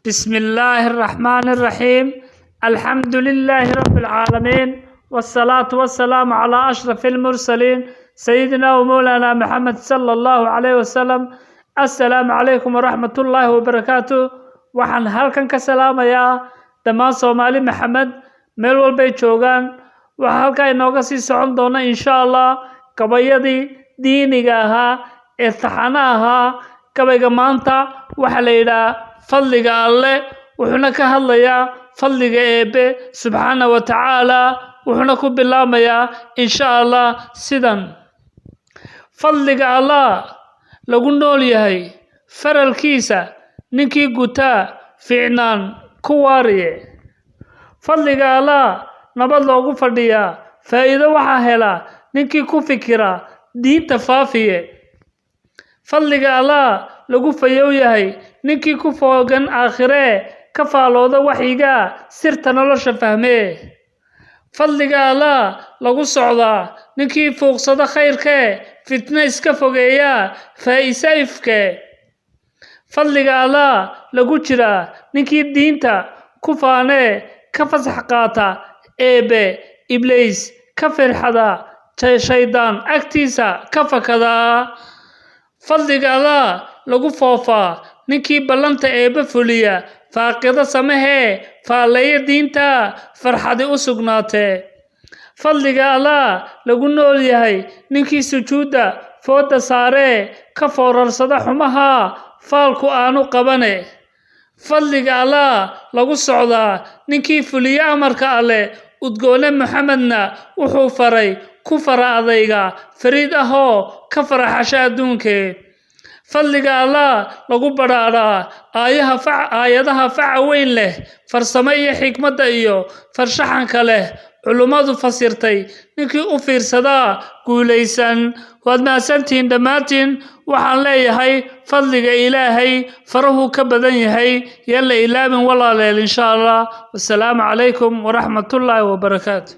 بسم الله الرحمن الرحيم، الحمد لله رب العالمين، والصلاة والسلام على أشرف المرسلين، سيدنا ومولانا محمد صلى الله عليه وسلم. السلام عليكم ورحمة الله وبركاته. Waxaan halkan ka salaamayaa dhammaan Soomaali Maxamed meel walbay joogaan. Waxaa halkaa inooga sii socon doona, insha Allah, gabayadii diiniga ahaa ee taxano ahaa. Gabayga maanta waxaa la yidhaha Fadliga Alle, wuxuuna ka hadlayaa fadliga Eebe subxaana wa tacaala, wuxuuna ku bilaabmayaa, insha Allah, sidan: Fadliga Allah lagu nool yahay, faralkiisa ninkii gutaa fiicnaan ku waariye. Fadliga Allah nabad loogu fadhiyaa, faa'iido waxaa helaa ninkii ku fikira diinta faafiye. Fadliga Allah lagu fayow yahay, ninkii ku foogan aakhiree ka faalooda waxyiga sirta nolosha fahmee. Fadliga Allah lagu socdaa, ninkii fuuqsada khayrkee fitna iska fogeeyaa faa'iisa ifkee. Fadliga Allah lagu jiraa, ninkii diinta ku faanee ka fasax qaata Eebe Ibliis ka firxada, shaydaan agtiisa ka fakadaa. Fadliga Allah lagu foofaa, ninkii ballanta Eebbe fuliya, faaqido samahee faalleeya diinta farxadi u sugnaatee. Fadliga Allah lagu nool yahay, ninkii sujuudda foodda saaree ka foorarsada xumaha faalku aanu qabane. Fadliga Allah lagu socdaa, ninkii fuliya amarka Alle, udgoone Maxamedna wuxuu faray ku fara adayga fariid ahoo ka faraxasha adduunkee. Fadliga Allah lagu badhaadhaa, aayaha fac aayadaha faca weyn leh, farsamo iyo xikmadda iyo farshaxanka leh, culummadu fasirtay, ninkii u fiirsadaa guulaysan. Waad mahadsantihiin dhammaantiin. Waxaan leeyahay, fadliga Ilaahay farahuu ka badan yahay, yaan la ilaabin, walaaleel, insha Allah. Wasalaamu calaykum waraxmatullaahi wabarakaatu.